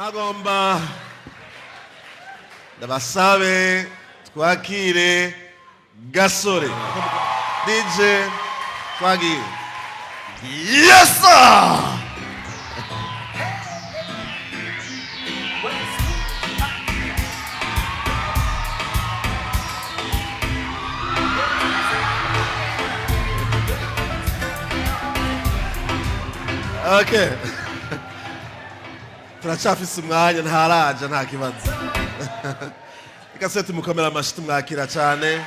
Nagomba ndabasabe twakire Gasore DJ twagiye. Yes sir! Okay, turacafise umwanya, ntaraja, nta kibazo. Reka se tumukomera amashyi, tumwakira cyane.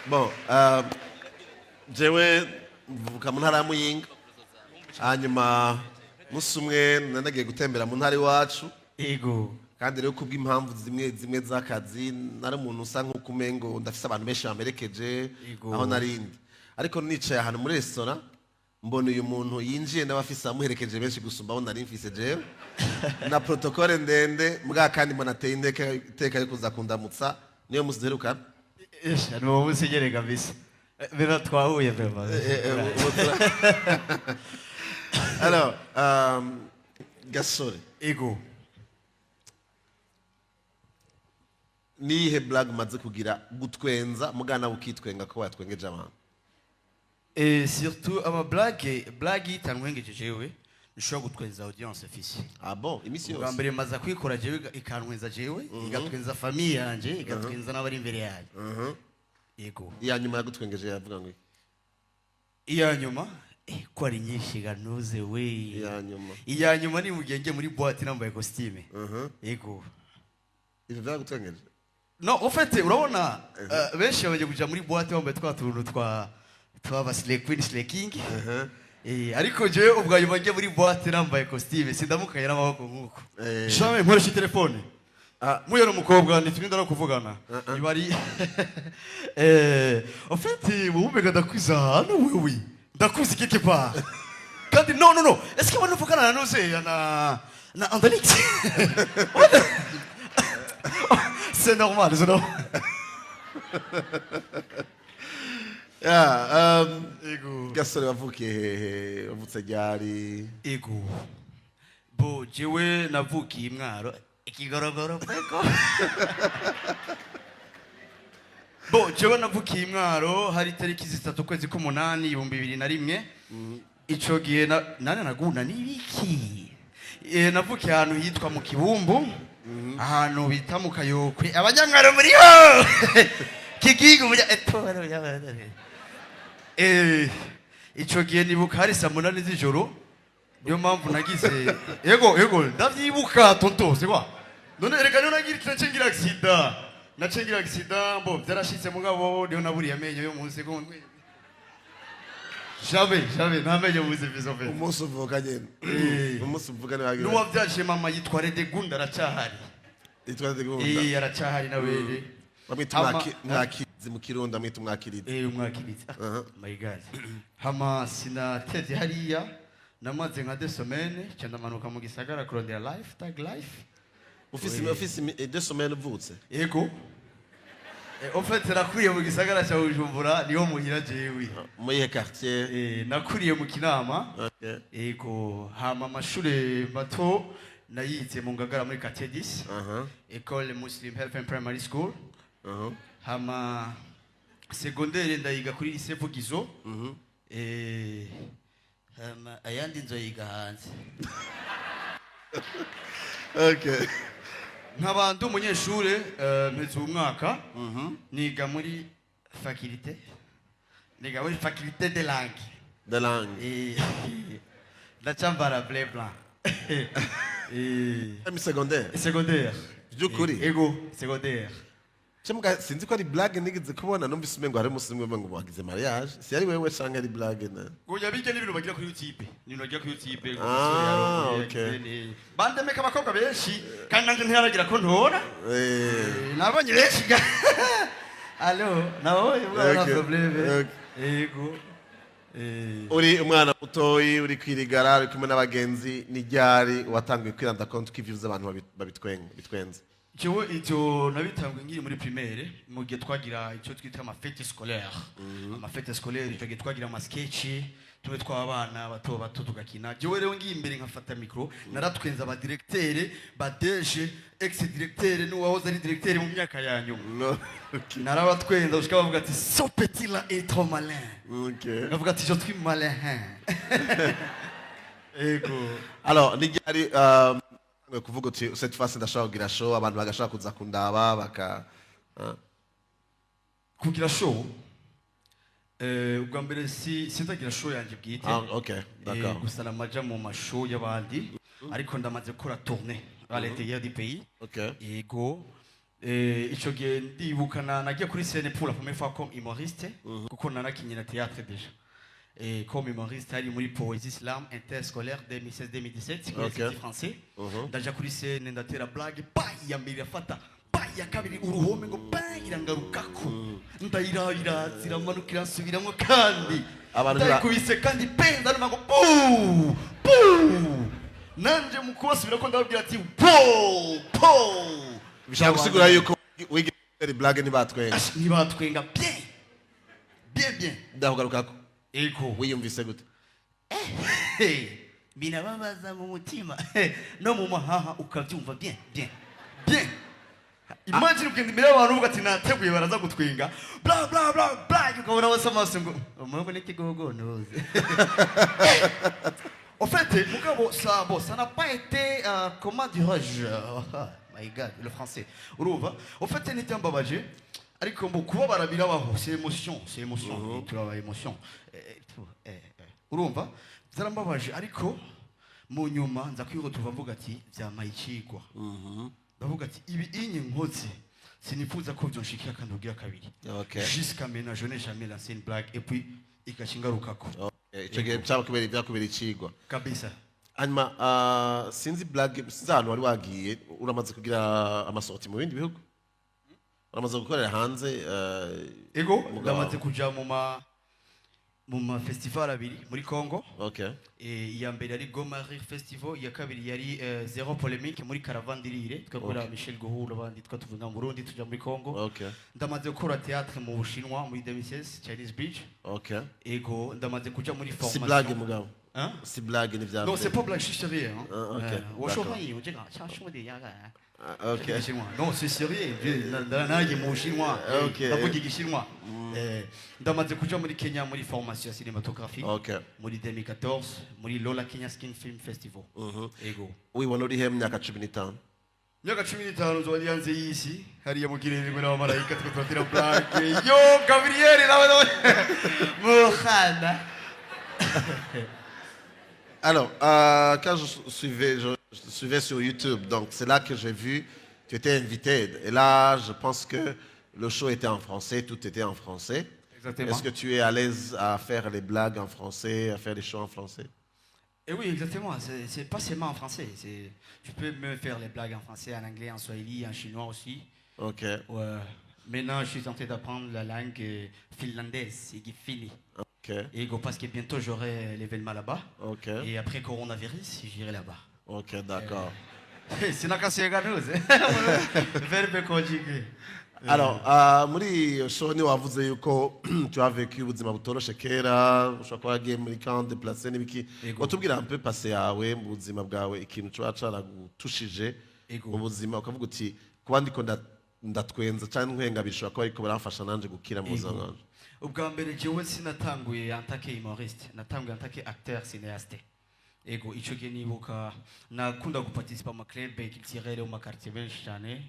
Bon, jewe mvuka mu ntara ya Muyinga, hanyuma musi umwe nanagiye gutembera mu ntara iwacu. Kandi rero kubw'impamvu zimwe zimwe z'akazi, nari umuntu usa nk'uko umengo ndafise abantu benshi bamerekeje. Aho narindi ariko nicaye ahantu muri resitora, mbona uyu muntu yinjiye nawe afise abamuherekeje benshi gusumba abo nari mfise jewe, na protocole ndende mbwa, kandi mbona ateye iteka yo kuza kundamutsa. Niyo musi duherukana. Esha, ni wowe usinyere kabisa. Bino twahuye vraiment. Ubu Alors, Gasore, niyihe blague umaze kugira gutwenza mugana ukitwenga ko watwengeje abantu? Surtout ama blague, blague itantwengeje jewe nishobora gutwenza audience fisi. Ah bon, imisi Ubwa yose? mbere maza kwikora jewe, ikantwenza jewe, igatwenza famille yanje, igatwenza n'abari imbere yanjye. Yego. Iya nyuma yagutwengeje yavuga ngo iki? Iya nyuma, ko ari nyinshi ganuze we. Iya nyuma. Iya nyuma ni mu gihe ngiye muri boîte nambaye costume. Yego. Ivyo vyagutwengeje? No, en fait, urabona benshi bagiye kuja muri boîte bambaye twa tuntu twa ba slay queen, slay king. Ariko jewe ubwa nyuma ngiye muri boîte nambaye costume, sindamukaye n'amaboko nk'uko. Jamais nkoresha telefone. Muyo n'umukobwa ntiturinda no kuvugana. Iba ari en fait wowe umenga ndakwiza ahantu, wewe ndakuzi quelque part. Kandi no, no, no, est-ce que wari uvugana na Nuze na Andalix? C'est normal, c'est normal. Yeah, Ego. Gasore, wavukiye hehe? Wavutse ryari? Ego. Bo jewe navukiye i Mwaro, ikigorogoro peko. Bo jewe navukiye i Mwaro hari tariki 3 ukwezi k'umunani 2001. Ico gihe nane naguna n'ibiki. Navukiye ahantu hitwa mu Kibumbu, ahantu bita mu Kayokwe. Abanyamwaro muriho! Kigigo muja eto. Ico gihe nibuka hari saa 8 z'ijoro, niyo mpamvu nagize. Yego, ndavyibuka tonto, c'est quoi? None reka niyo nagira nace ngira accident. Nace ngira accident, bo vyarashitse mugabo niyo naburiye amenyo yo munsi ko jamais, jamais nta menyo munsi mfise en fait. Umunsi uvuka nyene? Umunsi uvuka niwagira? N'uwavyaje mama yitwa Redegunda, aracahari. Yitwa Redegunda? Aracahari nawene. Bamwita umwakirizi mu Kirundi, bamwita umwakirizi. Umwakirizi. My God. Hama sinatevye hariya, namaze nka 2 semaines, ca ndamanuka mu gisagara kurondera life, tag life. Ufise 2 semaines uvutse? Yego. En fait nakuriye mu gisagara ca Bujumbura, niho muhira jewe. Muri ihe quartier? Nakuriye mu Kinama. Yego, hama amashure mato nayize mu Ngagara muri quartier 10. École Muslim Health and Primary School. Hama secondaire ndayiga kuri lycée Vugizo. Hama ayandi nzoyiga hanze. Nkaba ndi umunyeshure, mpeze uwu mwaka niga muri faculté, niga muri faculté de langue. De langue. Ndacambara bleu blanc. Mi secondaire? Secondaire. By'ukuri? Ego, secondaire. Cyangwa sinzi ko ari blague nigeze kubona, numvise umengo hari umunsi umwe ngo wagize mariage, si ari wewe canke ari blague na? Ngo yabijya n'ibintu bagira kuri YouTube, n'ibintu bagira kuri YouTube. Ah, okay. Bandemeka abakobwa benshi kandi nanjye ntiyaragira ko ntora. Nabonye benshi ga allo, nabonye bwa nta problème. Ego. Uri umwana mutoyi, uri kwirigara, uri kumwe n'abagenzi, ni ryari watanguye kwiranda konti ko ivyo abantu babitwenga bitwenze? Jewe ivyo nabitangwe nkiri muri primaire, mu gihe twagira icyo twita ama fête scolaire. Ama fête scolaire, icyo gihe twagira ama sketch. Tumwe tw'abana bato bato tugakina. Jewe rero ngiye imbere nkafata micro, naratwenza aba directeur, ba DG, ex directeur n'uwahoze ari directeur mu myaka ya nyuma. No, okay. Narabatwenza gushika bavuga ati: "Ce petit là est trop malin." Bavuga ati: "Je suis malin." Ego. Alors, ni ryari kuvuga uti: "Cette fois ndashobora kugira show, abantu bagashobora kuza kundaba baka"? Ah. Kugira show, ubwa mbere si sindagira show yanjye bwite. Ah, ok, d'accord. Gusa namaja mu ma show y'abandi, ariko ndamaze gukora tournée à l'intérieur du pays. Yego. Ico gihe ndibuka nagiye kuri scène pour la première fois comme humoriste, kuko nanakinye na théâtre déjà. Comme humoriste hari muri Poésie Slam interscolaire 2016-2017 kuri Institut français. Ndaja kuri scène, ndatera blague, pa ya mbere irafata, pa ya kabiri uruhome ngo pa irangarukako, ndayirabira ziramanuka, irasubiramwo kandi. Abantu ndayikubise kandi pe, ndaruma ngo bu bu, nanje mu kubasubira ko ndababwira ati: "Po po." Bishaka gusigura yuko wigira blague ntibatwenga? Ash, ntibatwenga bien bien bien. Ndakugarukako. Ego. Wiyumvise gute? Hey, birababaza mu mutima no mu mahaha, ukabyumva bien bien bien. Imagine ugenda imbere y'abantu uvuga ati: "Nateguye, baraza gutwenga, bla bla bla bla," ukabona bose amaso ngo umuhungu n'ikigogonoze. En fait, mugabo, ça, bon, ça n'a pas été, comment dirais-je, oh my God, le français. Urumva, en fait, ntibyambabaje, ariko mbo kubabara birabaho, c'est émotion, c'est émotion, turaba émotion. Urumva, byarambabaje, ariko mu nyuma nza kwihuta mvuga ati vyampaye icigwa. Ndavuga ati ibi inye nkoze sinifuza ko byonshikira kandi ugira kabiri. Jusqu'à maintenant, je n'ai jamais lancé une blague et puis igaca ingarukako. Okay, ico gihe byakubera byakubera icigwa. Kabisa. Hanyuma sinzi blague, sinzi ahantu wari wagiye. Uramaze kugira ama sorties mu bindi bihugu? Uramaze gukorera hanze? Ego. Mugabo. Ndamaze kuja mu ma festival abiri muri Congo. Iya mbere yari Goma Rire Festival, iya kabiri yari Zéro Polémique muri Caravane du Rire, twakorera Michel Gohou, abandi twatuvuga mu Burundi tuja muri Congo. Ndamaze gukora théâtre mu Bushinwa muri 2016, Chinese Bridge. Ego, ndamaze kuja muri Si formation. blague mugabo? Hein? Si blague ni vya Non, c'est pas blague, je suis sérieux. Hein. Ah, ok, 我说 d'accord. 话有这个像兄弟一样的。 Ah, ok. Igishinwa. Non, c'est sérieux. Nanjye mu Bushinwa. Ndavuga Igishinwa. Ndamaze kuja muri Kenya muri formation ya cinématographie. Muri 2014 muri Lola Kenya Skin Film Festival. Ego. Wibona uri he mu myaka 15? Myaka 15 nzoba ndi hanze y'isi hariya mu kirere n'abamarayika, twe turatira blague yo Gabriel nawe nawe Muhana. Alors, quand je suivais sur YouTube, donc c'est là que j'ai vu, tu étais invité. Et là, je pense que le show était en français, tout était en français. Exactement. Est-ce que tu es à l'aise à faire les blagues en français, à faire les shows en français? Et oui, exactement. C'est pas seulement en français. Tu peux me faire les blagues en français, en anglais, en swahili, en chinois aussi. Ouais. Maintenant, je suis en train d'apprendre la langue finlandaise, fini. Et go, parce que bientôt j'aurai l'événement là-bas. Et après coronavirus, j'irai là-bas. Ok, d'accord. Sinakasiganuze. Verbe conjugué. Alors, muri iyo show ni wavuze yuko tu as vécu ubuzima butoroshe kera, ushobora kuba wagiye muri camp déplacé n'ibiki. Ego. Watubwira un peu passé yawe mu buzima bwawe, ikintu coba caragutushije Ego. mu buzima, ukavuga uti kuba ndiko ndatwenza canke nkwenga bishobora kuba ariko biramfasha nanje gukira mu buzima Ego. bwanje. Ubwa mbere jewe sinatanguye en tant que humoriste, natanguye en tant que acteur cinéaste. Ego, ico gihe nibuka nakunda guparticipa mu club culturel yo mu quartier benshi cyane.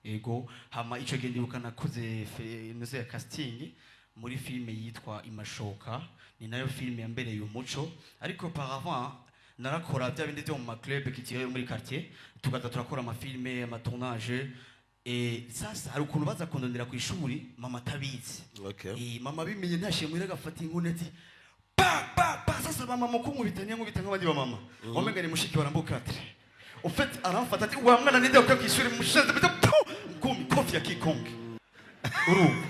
Ego, hama ico gihe ndibuka nakoze nuze ya casting muri filme yitwa Imashoka, ni nayo filme yambereye umuco, ariko auparavant narakora bya bindi byo mu ma club culturel yo muri quartier, tugaza turakora ama filme, ama tournage. Et sasa hari ukuntu baza kundondera ku ishuri mama atabizi. Mama bimenye ntashiye muhira, agafata inkoni ati pa pa pa. Sasa mama mukunkubita niyo nkubita nk'abandi ba mama, wamenga ni mushiki wa Rambo 4. En fait aramfata ati: "Wa mwana ninde wakwiye ku ishuri mushenze?" Bita pu ngumi kofi ya King, urumva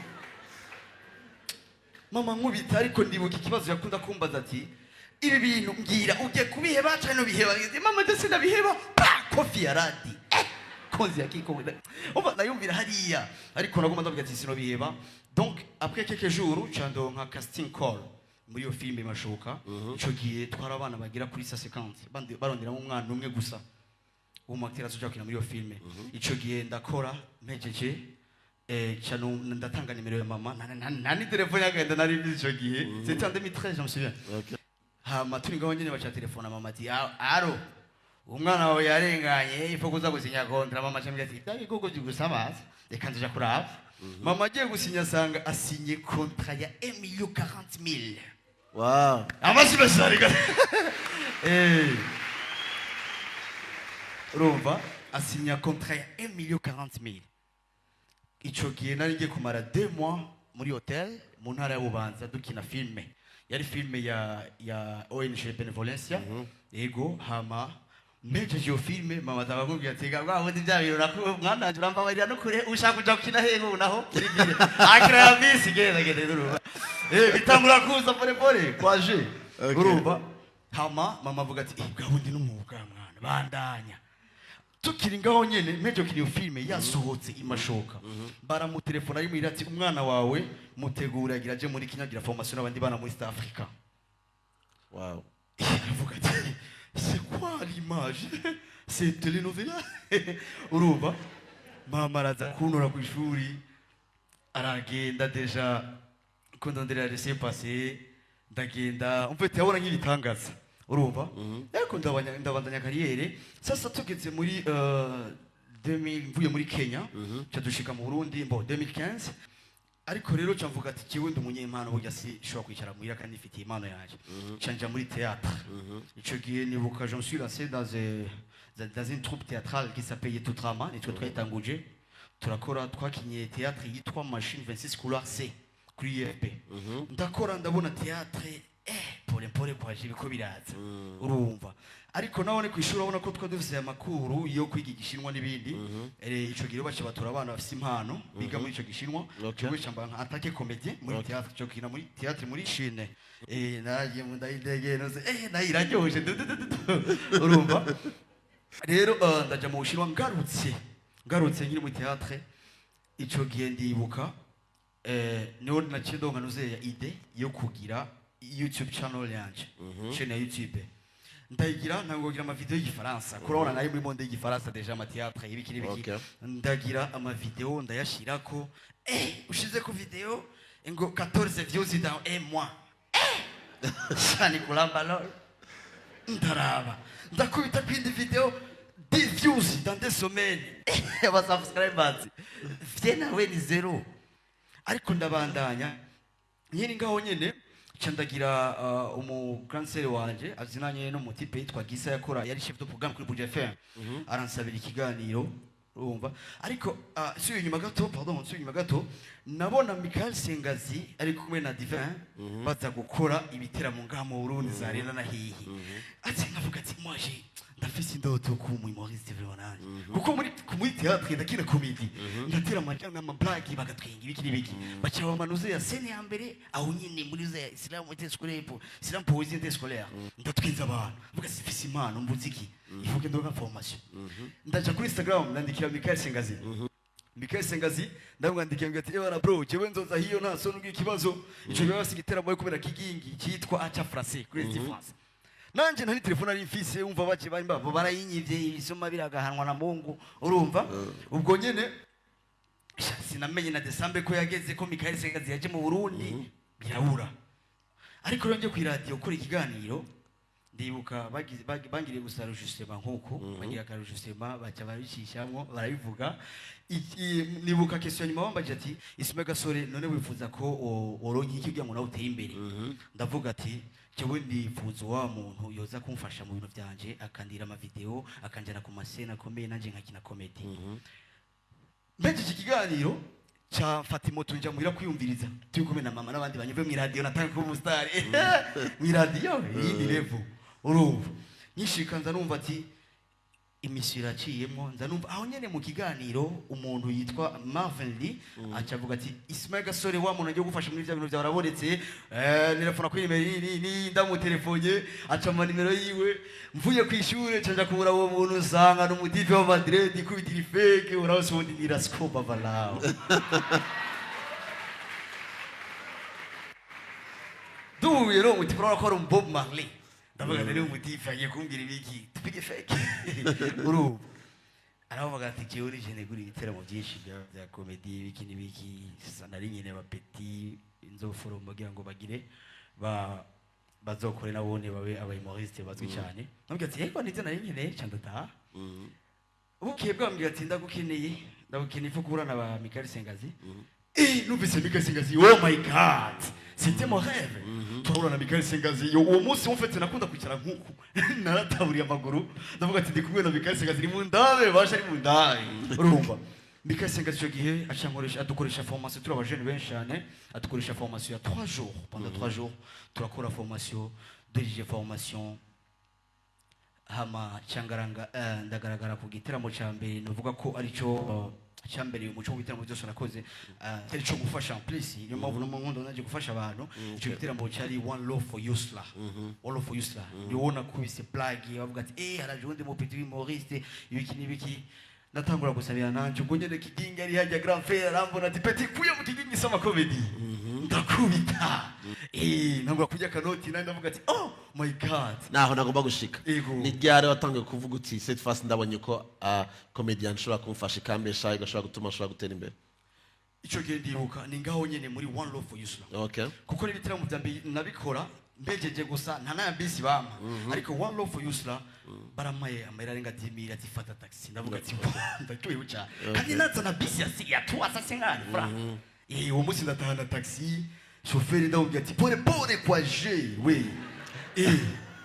mama nkubita. Ariko ndibuka ikibazo yakunda kumbaza ati: "Ibi bintu mbwira, ugiye kubiheba canke ntubiheba?" "Mama, ndetse ndabiheba." Pa kofi ya radi, konzi ya King, umva nayumvira hariya, ariko naguma ndavuga ati sinobiheba. Donc après quelques jours ca ndonka casting call. Muri iyo filime Mashoka, ico gihe twari abana bagera kuri 150, baronderamo umwana umwe gusa w'umu acteur azoja gukina muri iyo filime. Ico gihe ndakora, mpejeje ndatanga nimero ya mama, nta ni telefone yagenda nari mbizi ico gihe. C'était en 2013, je me souviens. Hama turi ngaho nyene, baca telefona mama ati: "Allô, umwana wawe yarenganye, ifo kuza gusinya contrat." Mama acambwira ati: "Ibya bigogo byigusamaza, reka nzija kuraba." Mama agiye gusinya, asanga asinye contrat ya 1 million 40 mille. Amashyi menshi. Urumva, asinya contrat ya 1 million 40 mille. Ico gihe nari ngiye kumara 2 mois muri hotel mu ntara ya Bubanza, dukina filme, yari filme ya ONG Benevolencia. Yego, hama mpejeje iyo filme, mama azabakubwira ati: "Bwa bundi bya bintu mwana wanje, urambabarira no kure, ushaka kuja gukina hehe ubu naho muri ville akira ya bisi, genda genda." Urumva, bitangura kuza pole pole kwaje. Urumva, hama mama avuga ati: "Bwa bundi n'umwuga, mwana, bandanya." Tukiri ngaho nyene, mpeje kiri iyo filme yasohotse Imashoka, baramutelefona ari muhira ati: "Umwana wawe mutegura, agira aje muri Kenya agira formation n'abandi bana muri East Africa." Aravuga ati: "C'est quoi l'image? C'est telenovela." Urumva, mama araza kuntora ku ishuri, aragenda déjà kundonderera laissez-passer. Ndagenda, en fait yabona nk'ibitangaza, urumva. Ariko ndabandanya carrière. Sasa tugeze muri 2000, mvuye muri Kenya, ca dushika mu Burundi mbo 2015. Ariko rero ca mvuga ati: "Jewe ndi umunyempano, burya si shobora kwicara muhira kandi nifitiye impano yanje." Ca nja muri théâtre. Ico gihe nibuka, je me suis lancé dans une troupe théâtrale qui s'appelle Yetu Drama. Nitwe twayitanguje, turakora, twakinye théâtre yitwa Machine 26 couloir C kuri IFP. Ndakora, ndabona théâtre pole pole kwaje, ibiko biraza, urumva. Ariko nabone ku ishuri urabona ko twari dufise amakuru yo kwiga igishinwa n'ibindi. Ico gihe baca batora abana bafise impano biga muri ico gishinwa. Jewe camba nka attaque comédien muri théâtre, cyo kina muri théâtre muri Chine. Naragiye mu ndayindege noze, nayo iraryoshe du, du, du, du, du. Urumva rero, ndaja mu Bushinwa, ngarutse nkiri muri théâtre. Ico gihe ndibuka, niho naciye ndonka nuzeya idée yo kugira YouTube channel yanje, chaîne ya YouTube. Ndayigira, ntabwo kugira ama vidéo y'igifaransa, kurabona nari muri monde y'igifaransa déjà, ama théâtre, ibiki n'ibiki. Ndagira ama vidéo, ndayashirako. Ushize ku vidéo ngo 14 views dans un mois. Shani kulamba lol. Ndaraba, ndakubita kwindi vidéo, 10 views dans 2 semaines. Aba subscribers vye nawe ni zéro. Ariko ndabandanya nyine ngaho nyene, nca ndagira umu grand sœur wanje azinanye n'umu type yitwa Gisa, yakora, yari chef de programme kuri Buja FM, aransabira ikiganiro, urumva. Ariko nsubiye inyuma gato, pardon, nsubiye inyuma gato, nabona Michael Sengazi ari kumwe na Divin baza gukora ibiteramo ngaha mu Burundi, za Arena na hihi. Ati nkavuga ati: "Moi, j'ai ndafise indoto kuba umu humoriste vraiment nanje, kuko muri théâtre ndakina comédie, ndatera amajambo, ama blague, bagatwenga, ibiki n'ibiki." Baca bamanuze ya scène ya mbere aho nyine muri za Islam interscolaire, Islam poésie interscolaire, ndatwinza abantu. Mvuga: "Sifise impano, mbuze iki? Ivuge ndoga formation." Ndaja kuri Instagram, nandikira Michael Sengazi. Michael Sengazi ndamwandikiye ngo ati: "Ebana bro, jewe nzoza hiyo, nta soni ubw'ikibazo." Ico gihe basi igiteramo yo kubera kigingi cyitwa Acha Français kuri Institut Français. Nanje ntari telefone ari mfise, umva, bace bari babo barayinyivye, ibisoma biragahanwa na Mungu, urumva. Ubwo nyene sha, sinamenye na Desambe ko yageze ko Michael Sengazi yaje mu Burundi, birabura. Ariko rero ngiye ku radio gukora ikiganiro, ndibuka bangiriye gusa enregistrement, nkuko bagira ka enregistrement, baca barabicishamo, barabivuga. Nibuka question nyuma bambajije ati: "Ismail Gasore, none wifuza ko woronka iki kugira ngo nawe utere imbere?" Ndavuga ati: "Jewe ndifuza wa muntu yoza kumfasha mu bintu byanje, akandira ama vidéo, akanjana ku ma scène akomeye, nanje nkakina comédie." Mpejeje iki kiganiro, ca mfata imoto nja muhira kwiyumviriza, turi kumwe na mama n'abandi banyuve mw'iradiyo. Natanga kuba umusitari mw'iradiyo, iyindi level, urumva. Nyishika nza numva ati imisiyo iraciyemo. Nza numva aho nyene mu kiganiro umuntu yitwa Marvin Lee aca avuga ati: "Ismail Gasore, wa muntu agiye gufasha muri vya bintu byawe arabonetse." Telefona kuri nimero iyi ni, ndamutelefone, aca ama nimero yiwe. Mvuye ku ishure ca nja kubura uwo muntu, usanga ni umutipe wa Madrid ikubitira ifeke, urabona, ubundi ni Rasco Babalao. Duhuye rero, umutipe urabona ko ari umu Bob Marley. Ndavuga ati: "Ni umutipe agiye kumbwira ibiki, tupige fake." Urumva, aravuga ati: "Jewe nije negura ibiteramo byinshi bya comedy, ibiki n'ibiki." Sasa nari nyine aba petit nzoforoma kugira ngo bagire ba bazokore nabone babe aba humoriste bazwi cyane. Nambwira ati: "Yego, nivyo nari nkeneye." Ca ndataha. Bukeye bwambwira ati: "Ndagukeneye, ndagukeneye, ifu guhura na ba Michael Sengazi." Numvise Michael Sengazi, oh my God, c'était mon rêve. Turahura na Michael Sengazi. Yo, uwo munsi mfite nakunda kwicara nkuku, narataburiye amaguru, ndavuga ati: "Ndi kumwe na Michael Sengazi, ni mu ndabe basha, ari mu ndabe." Urumva, Michael Sengazi icyo gihe acankoresha, adukoresha formation, turi abajene benshi cyane, adukoresha formation ya 3 jours. Pendant 3 jours turakora formation, duhejeje formation hama cyangaranga, ndagaragara ku giteramo cya mbere. Nuvuga ko aricyo cyambereye umuco w'ibiteramo byose nakoze, cyari cyo gufasha en plus. Niyo mpamvu no mu nkundo naje gufasha abantu. Icyo giteramo cyari One Love for Yusla. One Love for Yusla niwo nakubise blague, bavuga ati: "Eh, haraje undi mu petit humoriste," ibiki n'ibiki. Ndatangura gusabira nanje ubwo nyene. Kigingi ari hajya, grand frère, arambona ati: "Petit, kuya mu Kigingi Summer Comedy." Ndakubita, ntangura kurya kanoti nandi, ndavuga ati: "Oh my God." Naho nagomba gushika. Ego. Ni ryari watangiye kuvuga uti: "Cette fois ndabonye ko comedian nshobora kumfasha, ikambesha, igashobora gutuma nshobora gutera imbere"? Icyo gihe ndibuka ni ngaho nyene muri One Love for Yusla, kuko n'ibitaramo bya mbere nabikora mbejeje gusa, nta n'aya bisi bampa. Ariko One Love for Yusla baramaye amahera arenga 10 000, ati: "Fata taxi." Ndavuga ati: "Ndaryohewe cyane," kandi nazana bisi ya 350 francs. Uwo munsi ndatahana taxi, shoferi ndamubwira ati: "Pole pole kwa je we."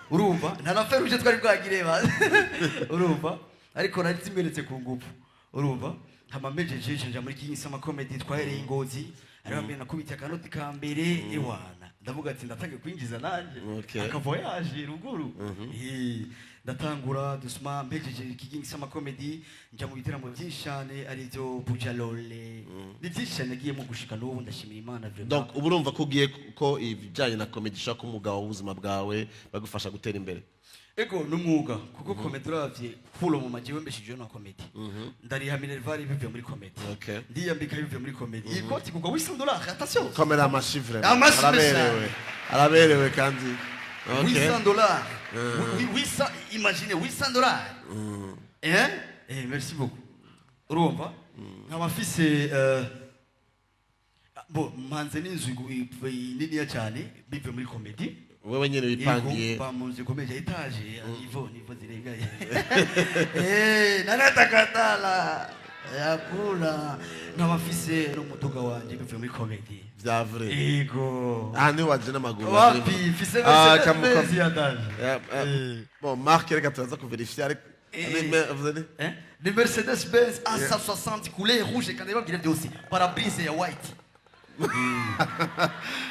Urumva, nta na feruje twari bwagire ba, urumva, ariko nari zimeretse ku ngufu. Urumva, hama mbejeje nja muri Kigingi Summer Comedy, twahereye i Ngozi, ariho mbere nakubitiye akanoti ka mbere. Ewana, ndavuga ati: "Ndatangiye kwinjiza nanjye." Aka voyage ruguru. Ndatangura dusuma, mpejeje Kigingi Summer Comedy nja mu biteramo byinshi cyane, arivyo Bujalole, ni byinshi cyane nagiyemo gushika n'ubu. Ndashimira Imana vraiment. Donc ubu urumva ko ugiye ko ibijyanye na comedy ishobora kuba umwuga w'ubuzima bwawe, bagufasha gutera imbere? Ego, n'umwuga, kuko comedy uravye fulo mu majiwe mbeshijeho na comedy. Ndariha minerval bivuye muri comedy, ndiyambika bivuye muri comedy. Iyi koti kugwa 800 dollars, attention. Komera amashi vraiment. Amashi. Araberewe, araberewe kandi. 800 dollars. 800, imagine 800 dollars, hein. Merci beaucoup. Urumva, nkaba mfise bo mpanze n'inzu niniya cyane bivuye muri comedy. Wewe nyene wipangiye? Yego, ba mu nzu ikomeye ya étage, niveau zirengaye. Naratakatala yakula, nkaba mfise n'umuduga wanje bivuye muri comedy. Vya vrai? Yego. Aha niho waje n'amaguru? Wapi, mfise Ah, Mercedes Benz ya danje. Bon, marque reka turaza kuverifier, ariko vous allez Hein? Ni Mercedes Benz A160 couleur rouge, kandi babwira byose, pare-brise ya white.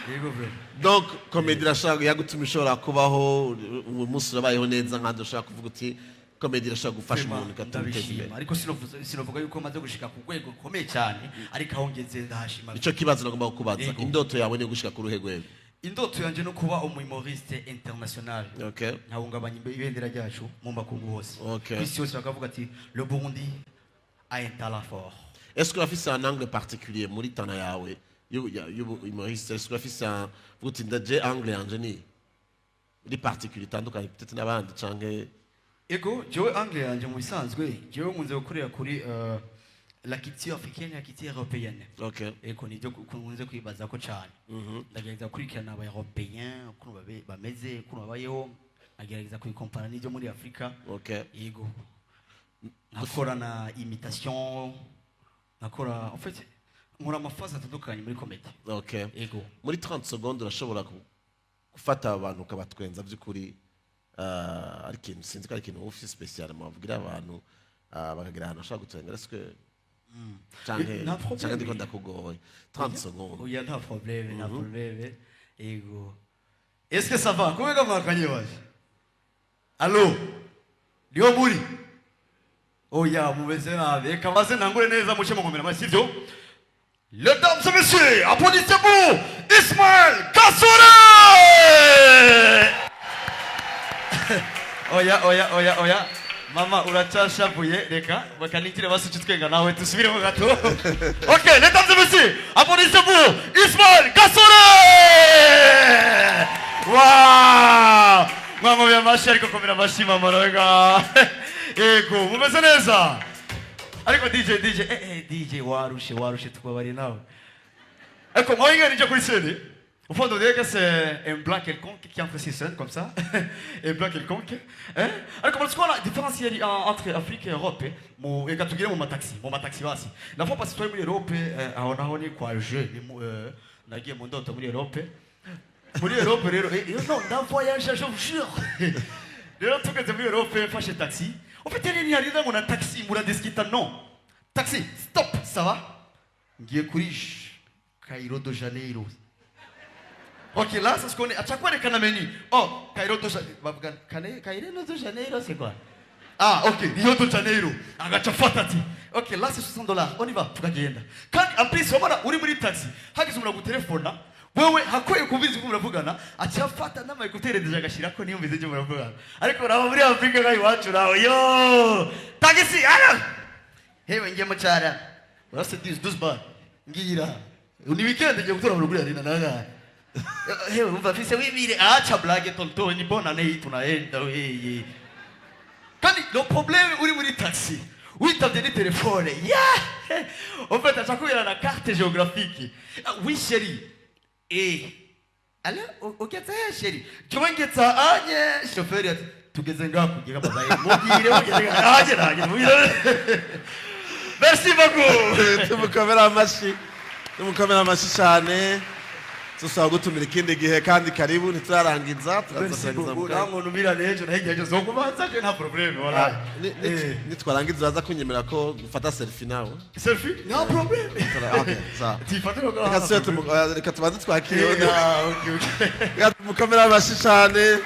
Yego bro. Donc comedy irashobora yagutuma ushobora kubaho uyu munsi, urabayeho neza nkandi, ushobora kuvuga uti comedy irashobora gufasha umuntu igatuma uteza imbere? Ndabishima, ariko sinovuga yuko maze gushika ku rwego rukomeye cyane, ariko aho ngeze ndahashima. Nico kibazo nagomba kukubaza. Yego. Indoto yawe ni gushika ku ruhe rwego? Indoto yanje no kuba umumoriste international, nkahungabanya ibendera ryacu mu makungu hose, ku isi yose bakavuga ati: "Le Burundi a un talent fort." Est-ce que urafise un angle particulier muri talent yawe y'ubu humoriste? Est-ce que urafise un uvuga uti: "Ndaje, angle yanje ni iri particulier, itandukanye peut-être n'abandi," canke? Ego, jewe angle yanje mu bisanzwe, jewe nkunze gukorera kuri la culture africaine, la culture européenne. Ego, nibyo nkunze kwibaza ko cyane. Ndagerageza gukurikirana aba européen ukuntu bameze, ukuntu babayeho, nkagerageza kubikompara n'ibyo muri Afurika. Yego, nkakora na imitation, nkakora, en fait nkora ama phases atandukanye muri comedy. Yego. Muri 30 secondes urashobora gufata abantu ukabatwenza by'ukuri? Ari ikintu, sinzi ko ari ikintu ufise spécial mwavugira abantu, bakagira ahantu bashobora gutwenga. Est-ce que canke Nta problème. canke ndiko ndakugoye 30 secondes? Oya, nta problème, nta problème. Yego, est-ce que ça va? Kubega mwakanye waje, allo, niyo muri? Oya, mumeze nabi. Reka maze ntangure neza, muce mugomera amashyi, sibyo? Mesdames et messieurs, applaudissez pour Ismaël Kasore! Oya, oya, oya, oya. Mama, uracashavuye. Reka bakanigire basuce twenga nawe tusubiremo gato. Ok, mesdames et messieurs, applaudissez pour Ismaël Gasore. Wow, mwankomeye amashyi, ariko komera amashyi mama nawe ga. Yego, mumeze neza. Ariko DJ, DJ, DJ, warushe, warushe, tukubabariye nawe. Ariko mwawingana ije kuri scène. Au fond, on dirait que c'est un blanc quelconque qui entre sur scène comme ça. Un blanc quelconque. Hein? Alors, comment est-ce qu'on a la différence entre Afrique et Europe? Eh? Mu reka tugire mu mataxi, mu mataxi basi. La fois passée twari muri Europe, aho naho ni kwa je, ni mu, nagiye mu ndoto muri Europe. Muri Europe rero, non, ndavoyage, je vous jure. Rero tugeze muri Europe, mfashe taxi. En fait, yari ntiyari ngo na taxi muradiskita, non. Taxi, stop, ça va? Ngiye kuri Cairo de Janeiro. Ok, là, c'est ce qu'on est. À chaque fois, les menu. Oh, Cairo de Janeiro. Bavuga, Cairo de Janeiro, c'est quoi? Ah, ok, Rio de Janeiro. Agacha fata ati. Ok, là, c'est 60 dollars. On y va, tukagenda. Kandi, en plus, wabona uri muri taxi. Hagize umuntu agutelefona. Wewe hakwiye kumviriza uko muravugana, aca afata n'ama écouteurs déjà agashirako niyumvize ibyo muravugana. Ariko uraba muri Afrika nkaho iwacu uraho, yo! Taxi, ara! Hewe, ngiye mucara. Urase 10 12 bar. Ngira. Ni weekend, ngiye gutora muri arena nanga. Hewe, umva fise wibire, acha blague tonton, ni bonne année, tunaenda weye. Kandi le problème, uri muri taxi witabye ni telefone ya, en fait, acha kubera na carte géographique. Ah, oui chérie, eh alors ugeze he chérie? Jewe ngeze anye. Shoferi ati tugeze ngaho kugira babaye mubwire mugeze ngaho anye nanjye mubwire. Merci beaucoup. Tumukomere amashyi, tumukomere amashyi cyane. Tusaba gutumira ikindi gihe kandi karibu, ntiturarangiza. Merci turaza beaucoup. mu kanya. Nta muntu n'ejo naho igihe cyose kubanza je nta problème, voilà. Nitwarangiza uraza kunyemera ko gufata selfie nawe? Selfie, nta problème. Okay, sawa. Tifate ko. Reka tubanze twakire. Ah, ok. Reka tumukomere amashyi cyane.